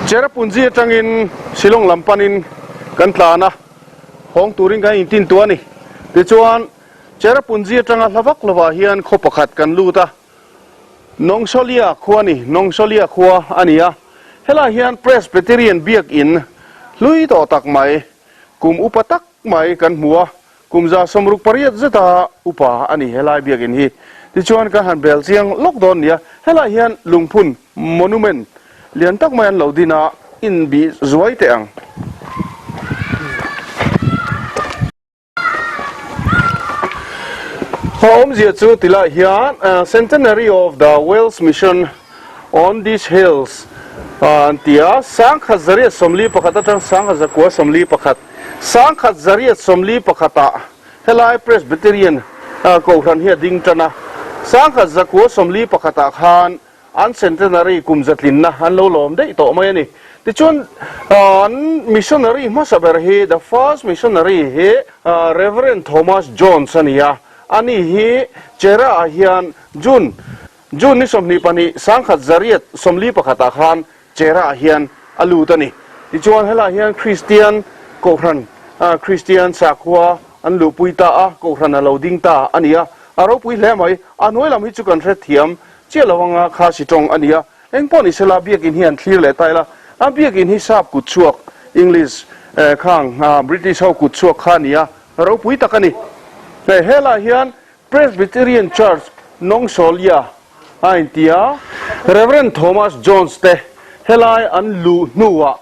Cherrapunji atangin Shillong lam panin kan tlan a, hawng turin kan intin tu a ni. Tichuan, Cherrapunji atanga hla vak lovah hian khaw pakhat kan lut a, Nongsolia khua a ni, Nongsolia khua a ni a. Helaiah hian Presbyterian biakin hlui tawh tak mai, kum upa tak mai kan hmu a, Kum 68 zeta upa a ni helai biakinn hi. Tichuan kan han bel chiang lawk dawn nia, helai hian lungphun, monument, lian tak mai an lo din a, inbih zuai teh ang. A awmzia chu tilai hian Centenary of the Wales Mission on these hills an ti a, 1941 atang 1941, 1941 ah helai Presbyterian Kohhran hi a ding tan a, 1941 ah khan an centenary kum zatlinna an lo lawm daih tawh mai a ni. Tichuan an missionary hmasa ber hi the first missionary hi Reverend Thomas Jones a ni a, ani hi Chera ah hian June June ni 22, 1941 ah khan Chera ah hian a lut a ni. Tichuan helaiah hian Kristian Kohhran, Kristian sakhua an luhpui ta a, Kohhran a lo ding ta a ni a, a ropui hle mai. A hnuai lam hi chu kan hrethiam chiah lo anga kha si tawng a ni a. Eng pawh ni sela biakinn hi an thlir leh ta ila, a biakinn hi sap kut chhuak, English khang British ho kut chhuak kha a ni a, ropui tak a ni. Helaiah hian Presbyterian Church Nongsolia a inti a, Rev. Thomas Jones te helai an luh hnuah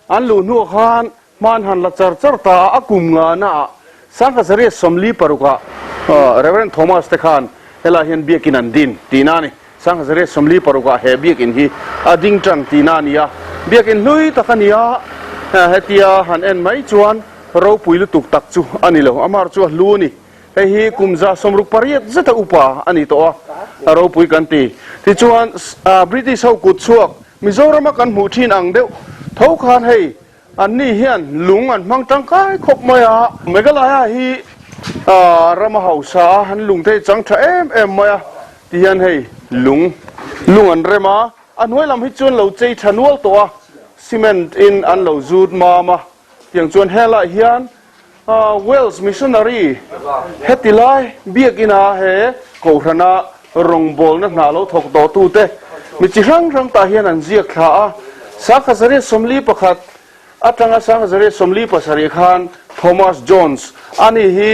an luh hnuah khan hman han la char char ta a, a kum ngana ah 1946 ah Rev. Thomas te khan helai hian biakin an din tihna a ni. 1946 ah he biakin hi a ding tan tihna a ni a, biakin hlui tak a ni a, hetia han en mai chuan ropui lutuk tak chu a ni lo, amar chu a hlu a ni. Hei hi kum 68 zeta upa a ni tawh a, a ropui kan ti. Tichuan, British ho kut chhuak Mizorama kan hmuh thin ang deuh tho khan hei anni hian lung an hmang tangkai khawp mai a. Meghalaya hi rama hausa a, an lung te hi chang tha em em mai a, tihian hei lung lung an rem a, a hnuai lam hi chuan lo chei tha nual tawh a, cement in an lo zut mam a, tiang chuan helaiah hian Wales Missionary heti lai biakina he Kohhrana rawngbawlna hna lo thawk tawhtute mi chi hrang hrang tah hian an ziak thla a. 1941 atanga 1947 khan Thomas Jones ani hi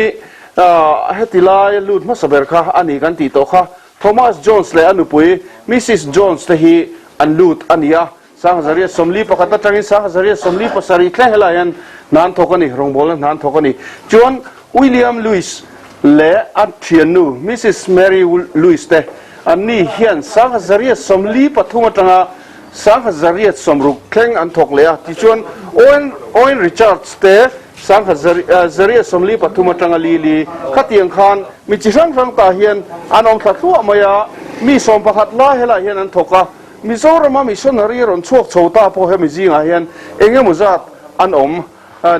heti lai lut hmasa ber kha a ni kan tih tawh kha. Thomas Jones leh a nupui Mrs Jones te hi an lut a ni a. 1941 atangin 1977 thleng helaiah hian hna an thawk a ni, rawngbawlna hna an thawk a ni. Chuan William Lewis leh a thiannu Mrs Mary Lewis te anni hian 1943 atanga 1960 thleng an thawk leh a. Tichuan Owen Owen Richards te 1943 atanga li li khatiang khan mi chi hrang hrang tah hian an awm thla thluah mai a, mi 11 lai helaiah hian an thawk a. Mizorama missionary rawn chhuak chho ta pawh hemi zingah hian eng emaw zat an awm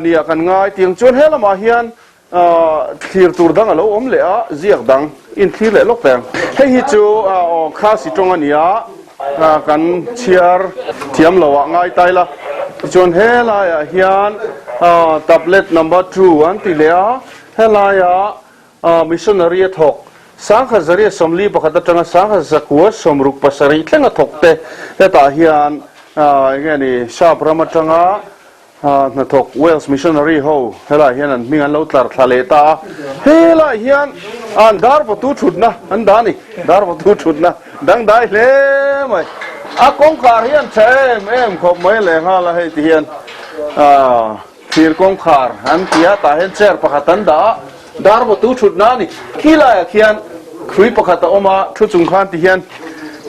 nia kan ngai. Tiang chuan he lamah hian thlir tur dang a lo awm leh a, ziak dang in thlir leh lawk teng. Hei hi chu Khasi tawng a ni a, kan chhiar thiam lo ah ngai tai la. Tichuan he laiah hian tablet number two an ti leh a, helaiah Missionary a thawk. 1941 atanga 1967 thleng a thawk te hetah hian eng nge ni Sap ram atanga hnathawk Wales Missionary ho helaiah hian an hming an lo tlar thla leh ta a. Helaiah hian an dar vawtu thutna an dah a ni. Dar vawtu thutna dangdai hle mai. A kawngkhar hi an tha em em khawp mai lehnghal a hei ti hian. Thir kawngkhar an ti a, tah hian chair pakhat an dah a, dar vawtu thutna a ni. Khi laiah khian hrui pakhat a awm a, thu chung khan ti hian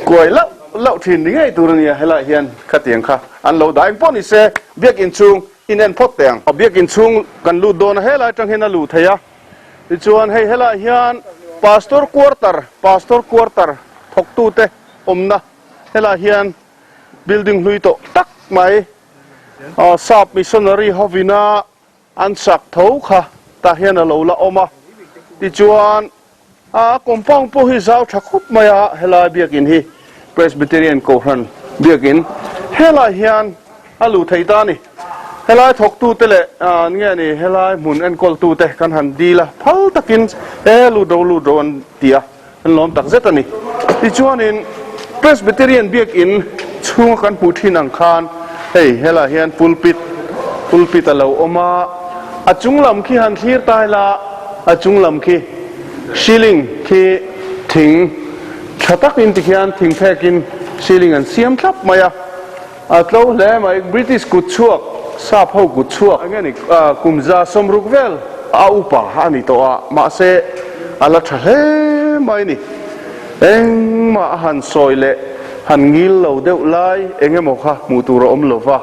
kuai lauh lauh thin ni ngei tur a ni a, helaiah hian khatiang kha an lo dah. Engpawh ni se, biakinn chhung in en phawt teh ang. Biakinn chhung kan lut dawn a, helai atang hian a luh theih a, tichuan hei helaiah hian Pastor quarter, Pastor quarter thawktute awmna helaiah hian building hlui tawh tak mai, Sap missionary hovina an sak tho kha tah hian a lo la awm a, tichuan a compound pawh hi zau tha khawp mai a, helai biakin hi Presbyterian Kohhran biakin helai hian. A luh theih ta a ni. Helai thawktute leh nge ni helai hmun enkawltute kan han dil a, phal takin e lut ro lut ro an ti a, an lawm tak zet a ni. Tichuanin Presbyterian biakinn chhunga kan hmuh thin ang khan hei helaiah hian pulpit pulpit a lo awm a, a chung lam khi han thlir ta ila a chung lam khi ceiling khi thing tha takin tikhian thing phekin ceiling an siam thlap mai a. A tlo hle mai, British kut chhuak, sap ho kut chhuak. Enge ni, kum 160 vel a upa a ni tawh a, mahse a la tha hle mai ni. Engmah a han sawi leh han ngil lo deuh lai eng emaw kha hmuh tur a awm lo va,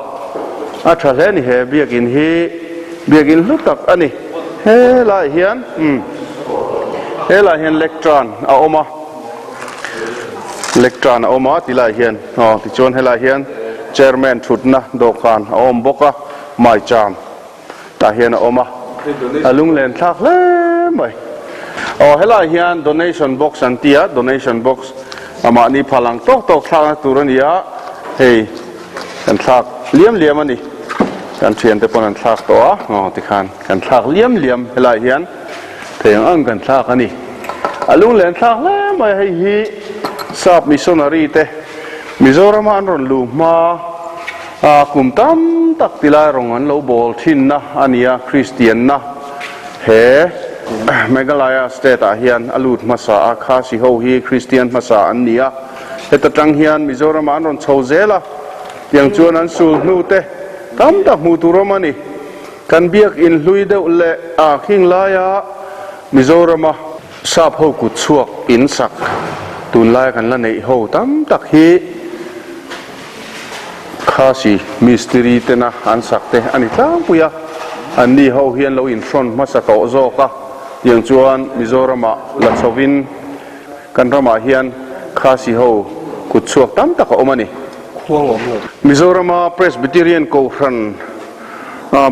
a tha hle ni he biakinn hi, biakinn hlu tak a ni. Helaiah hian, umm, helaiah hian lectern a awm a. Lectern a awm a tilai hian aw tichuan helai hian chairman thutna dawhkan a awm bawk a maicham tah hian a awm a a lunglen thlak hle mai aw helai hian donation box an ti a donation box a mahni phal ang tawk tawk thlakna tur a ni a hei kan thlak liam liam a ni kan thiante pawn an thlak tawh a aw tikhan kan thlak liam liam helai hian. Thei ang ang kan thlak a ni. A lunglen thlak hle mai a, hei hi Sap missionary te Mizorama an rawn luh hma a kum tam tak tilai rawng an lo bawl thinna a ni a, Kristianna he Meghalaya state ah hian a lut hmasa a, Khasi ho hi Kristian hmasa an ni a, heta tang hian Mizorama an rawn chho zel a, tiang chuan an sul hnu te tam tak hmuh tur awm a ni. Kan biak inhlui deuh leh a khing laia Mizorama sap ho kut chhuak in sak tunlaia kan la neih ho tam tak hi Khasi mistiri tena an sak te a ni tlangpui a, anni ho hi an lo inhrawn hmasa tawh zawk a, tiang chuan Mizoramah la chhovin kan ramah hian Khasi ho kut chhuak tam tak a awm a ni. Mizorama Presbyterian Kohhran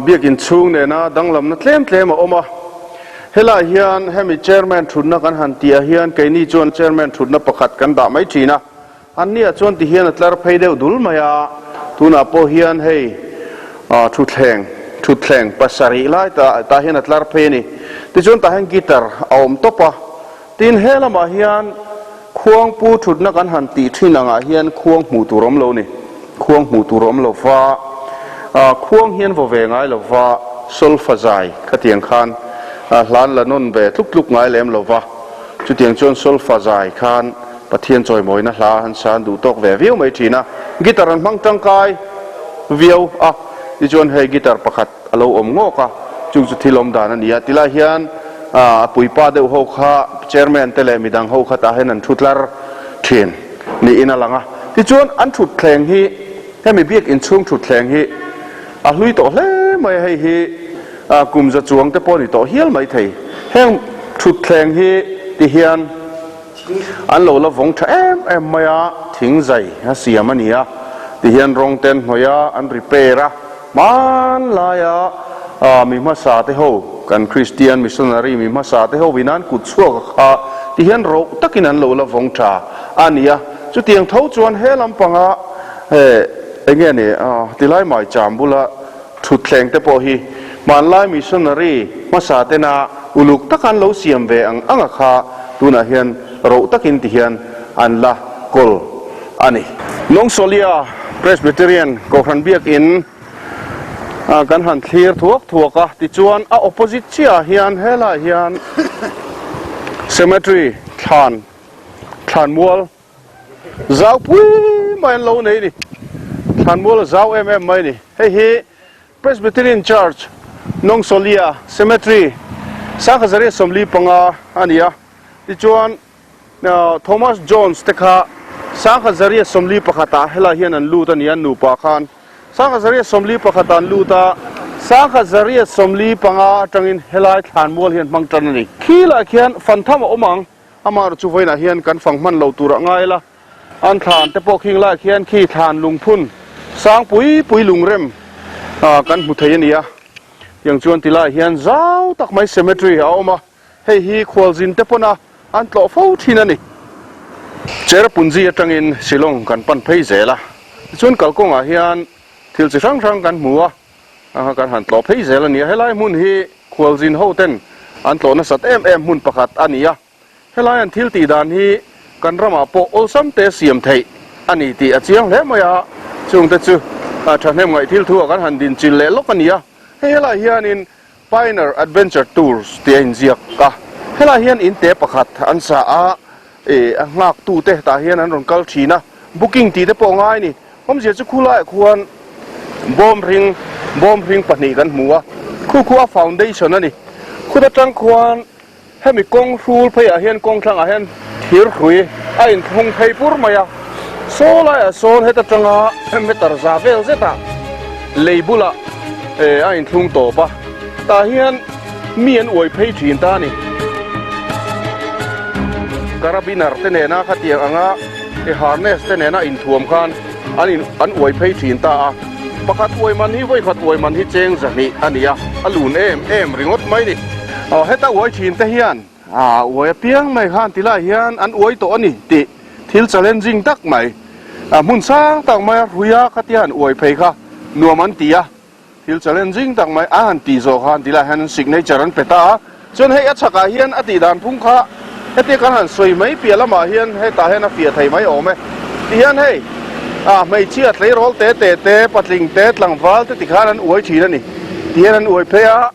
Biakinn chhung nena danglamna tlem tlem a awm a, helaiah hian hemi Chairman thutna kan han tih ah hian keini chuan Chairman thutna pakhat kan dah mai thin a, anniah chuan ti hian a tlar phei deuh dul mai a, tunah pawh hian hei thutthleng thutthleng pasarih lai tah hian a tlar phei a ni, tichuan tah hian guitar a awm tawp a, tin he lamah hian Khuangpu thutna kan han tih thin angah hian khuang hmuh tur awm lo ni. Khuang hmuh tur awm lo va, khuang hian vaw ve ngai lo va, solfa zai khatiang khan hlan la nawn ve tluk tluk ngai lem lo va, chutiang chuan solfa zai khan Pathian chawimawina hla an sa an duh tawk ve viau mai thin a, guitar an hmang tangkai viau a, tichuan hei guitar pakhat a lo awm ngawk a, chung chu thil awm dan a ni a, tilai hian a puipa deuh ho kha chairman te leh midang ho kha tah hian an thu tlar thin niin a lang a, tichuan an thutthleng hi hemi biak inchhung thutthleng hi a hlui tawh hle mai a, hei hi kum za chuang te pawh a ni tawh hial mai thei, heng thutthleng hi ti hian an lo la vawng tha em em mai a, thing zai a siam a ni a, ti hian rawng te an hnawih a, an repair a. Hmanlaia mi hmasa te ho, kan Kristian missionary mi hmasa te ho in an kut chhuak a kha ti hian roh takin an lo la vawng tha a ni a. Chutiang tho chuan he lampanga eng nge ni tilai maicham bula thutthleng te pawh hi hmanlai missionary hmasa tena uluk taka an lo siam ve ang ang a kha tunah hian roh takin ti hian an la kawl a ni. Lawngsolia Presbyterian Kohhran Biakin kan han thlir thuak thuak a, tichuan a opposite chiahah hian helaiah hian cemetery thlan thlanmual zau pui mai an lo nei a ni. Thlanmual a zau em em mai a ni. Hei hi Presbyterian Church Lawngsolia Cemetery 1945 a ni a, tichuan Thomas Jones te kha 1941 ah helai hian an lut a ni a, nupa khan 1941 ah an lut a, 1945 atangin helai thlanmual hi an hmang tan a ni. Khilah khian fantham a awm ang, amaherawhchu chu vawiinah hian kan fang hman lo turah ngai ila, an thlan te pawh khing laiah khian khi thlan lungphun sang pui pui lungrem kan hmu thei a ni a, tiang chuan tilaiah hian zau tak mai cemetery a awm a. Hei hi khualzin te pawna an tlawh fo thin a ni. Cherrapunji atangin Shillong kan pan phei zel a, tichuan kalkawngah hian Thil chi hrang hrang kan hmu a, a kan han tlawh phei zel a ni a. Helai hmun hi khualzin ho ten an tlawh nasat em em hmun pakhat a ni a. Helai an thil tih dan hi kan ramah pawh awlsam te siam theih a ni tih a chiang hle mai a. Chungte chu thahnem ngaih thil thu ah kan han din chilh leh lawk a ni a. Hei helai hianin Pioneer Adventure Tours tih a inziak a, helai hian in te pakhat an sa a, ih a nghak tu te tah hian an rawn kal thin a, booking tih te pawh ngai a ni. Awmzia chu khulaiah khuan bawm hring bawm hring pahnih kan hmu a, khu khu a foundation a ni. Khut atang khuan hemi kawng hrul pheiah hian kawng thlangah hian thir hrui a inthlung phei pur mai a, saw laiah sawn heta tanga meter za vel zetah lei bulah eh a inthlung tawp a, tah hian mi an uai phei thin ta a ni. Carabiner te nena khatiang anga e harness te nena inthuam khan an in an uai phei thin ta a, pakhat uai man hi vawikhat uai man hi cheng zahnih a ni a, a lun em em ringawt mai ni. Aw heta uai thin te hian ah uai apiang mai khan ti lai hian an uai tawh a ni tih thil challenging tak mai ah hmun sang tak maia hruia khatia an uai phei kha nuam an ti a. Thil challenging tak mai a han tih zawh khan tilai hian signature an pe ta a, chuan hei a chhakah hian a tih dan phung kha hetia kan han sawi mai piah lamah hian hetah hian a fiah thei mai awm e. Tihian hei ah hmeichhia tleirawl te te te, patling te, tlangval te tikhan an uai thin a ni. Tihian an uai phei a,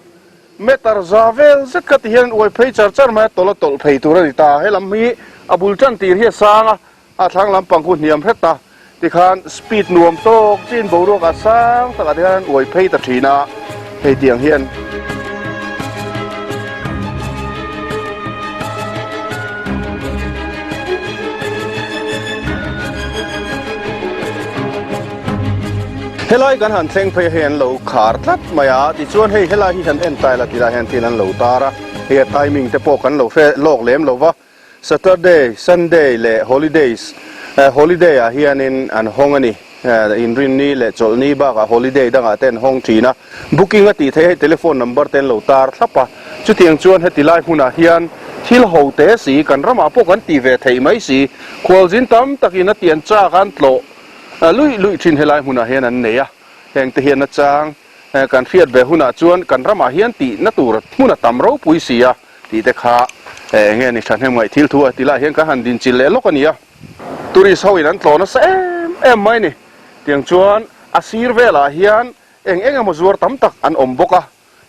meter za vel zet kha tihian an uai phei char char mai a, tawlh a tawlh phei tur a ni ta. He lam hi a bul tan tir hi a sang a, A thlang lampang khu hniam hret a, tikhan speed nuam tawk chin boruak a sang takah te hian an uai phei ta thin a, hei tiang hian. Helai kan han thleng phei hei an lo khar tlat mai a, tichuan hei helai hi han en tai la tilai hian thil an lo tar a, hei a timing te pawh kan lo hre lawk lem lo va. Saturday, Sunday leh Holidays, Holiday ah hianin an hawng a ni. Inrinni leh chawlhni bakah holiday dangah te an hawng thin a. Booking a tih theih hei telephone number te an lo tar thlap a. Chutiang chuan heti lai hmunah hian thil ho te si, kan ramah pawh kan ti ve theih mai si, khualzin tam takin a tian chak an tlawh luih luih thin helai hmunah hian an nei a. Hengte hian a chang kan hriat ve hunah chuan kan ramah hian tihna tur hmun a tam ropui si a. Tih te kha eng nge ni thahnem ngaih thil thu a ti lah hian kan han dinchilh leh lawk a ni a. Tourist ho in an tlawh nasa em em mai ni. Tiang chuan a sir velah hian eng eng emaw zuar tam tak an awm bawk a.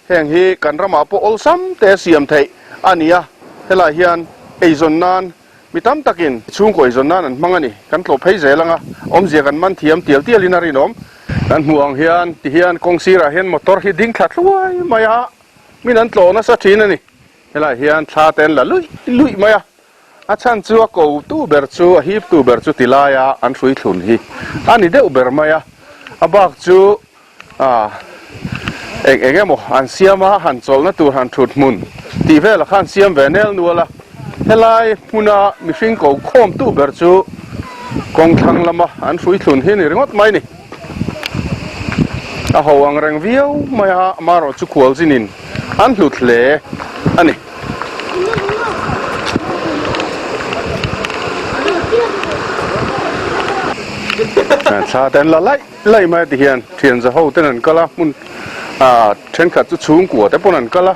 Heng hi kan ramah pawh awlsam te siam theih a ni a. Helai hian eizawn nan mi tam takin chhungkaw eizawn nan an hmang a ni. Kan tlawh phei zel ang a, awmzia kan man thiam tial tialin a rinawm. Kan hmuh ang hian tihian kawng sirah hian motor hi ding thla thluai mai a. Min an tlawh nasa thin a ni. Helaiah hian thla te an la luih luih mai a, a chhan chu a ko tu ber chu a hip tu ber chu ti laia an hrui thlun hi a ni deuh ber mai a, a bak chu ah eng eng emaw an siam a, han chawlhna tur han thut hmun tih velah khan siam ve nel nual a, helai hmuna mihring ko khawm tu ber chu kawng thlang lama an hrui thlun hi a ni ringawt mai a ni. A ho ang reng viau mai a, amaherawh chu khual zinin an hlut hle a ni. Thla te an la laih laih mai a ti hian thian za ho ten an kal a, hmun ah thenkhat chu chhungkua te pawn an kal a,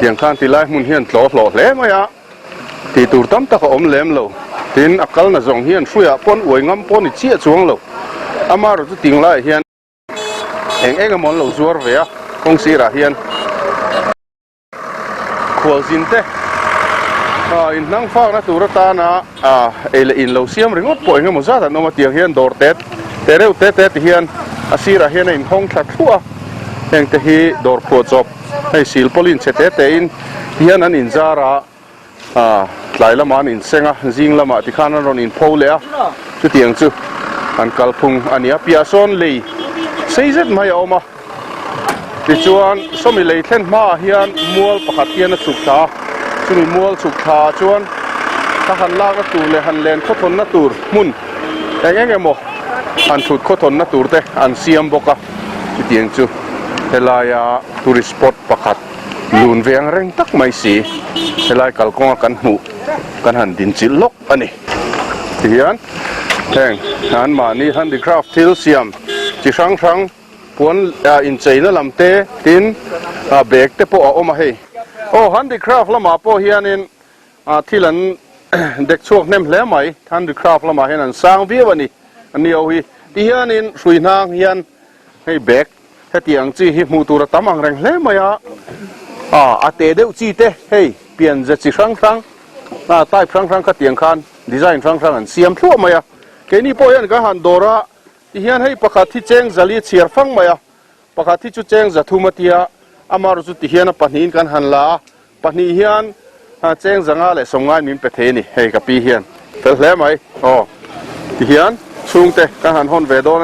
tiang khan ti lai hmun hian tlawh hlawh hle mai a. Tih tur tam tak a awm lem lo. Tin, a kalna zawng hian hruiah pawn uai ngam pawh ni chiah chuang lo. Amaherawh chu ting laiah hian eng eng emaw an lo zuar ve a, kawng sirah hian khualzin te inhnang fakna tur atana ei leh in lo siam ringawt pawh eng emaw zat an awm a, tiang hian dawr te te reuh te te ti hian a sirah hian a inhawng thla thluah a, heng te hi dawr phuah chawp. Hei silpawlin chhe te te in hian an inzar a, ah tlai lamah an inseng a, zing lamah tikhan an rawn inpho leh a, chutiang chu an kalphung a ni a. Piah sawn lei sei zet mai a awm a, tichuan sawmi lei thlen hmaah hian mual pakhat hian a chhuk thla a, chumi mual chhuk thla ah chuan thla han lakna tur leh han len khawthawnna tur hmun eng eng emaw han thut khawthawnna tur te an siam bawk a. Chutiang chu helaia tourist spot pakhat lun ve ang reng tak mai si helai kalkawnga kan hmuh kan han dinchilh lawk a ni. Tihian heng anmahni handicraft thil siam Chi hrang hrang puan incheina lam te tin bag te pawh a awm a hei. Aw handicraft lamah pawh hianin thil an dek chhuak hnem hle mai. Handicraft lamah hian an sang viau a ni. A ni ho hi ti hianin hrui hnang hian hei bag heti ang chi hi hmuh tur a tam ang reng hle mai a. A te deuh chi te hei pianze chi hrang hrang type hrang hrang khatiang khan design hrang hrang an siam thluah mai a. Keini pawh hian kan han dawr a. Tihian hei pakhat hi cheng zali a chhiar fang mai a, pakhat hi chu cheng zathum a tia, amaherawh chu tihian a pahnihin kan han la a, pahnih hian cheng zanga leh sawmngai min pe thei a ni, hei ka pi hian fel hle mai aw. Tihian chhungte kan han hawn ve dawn a ni.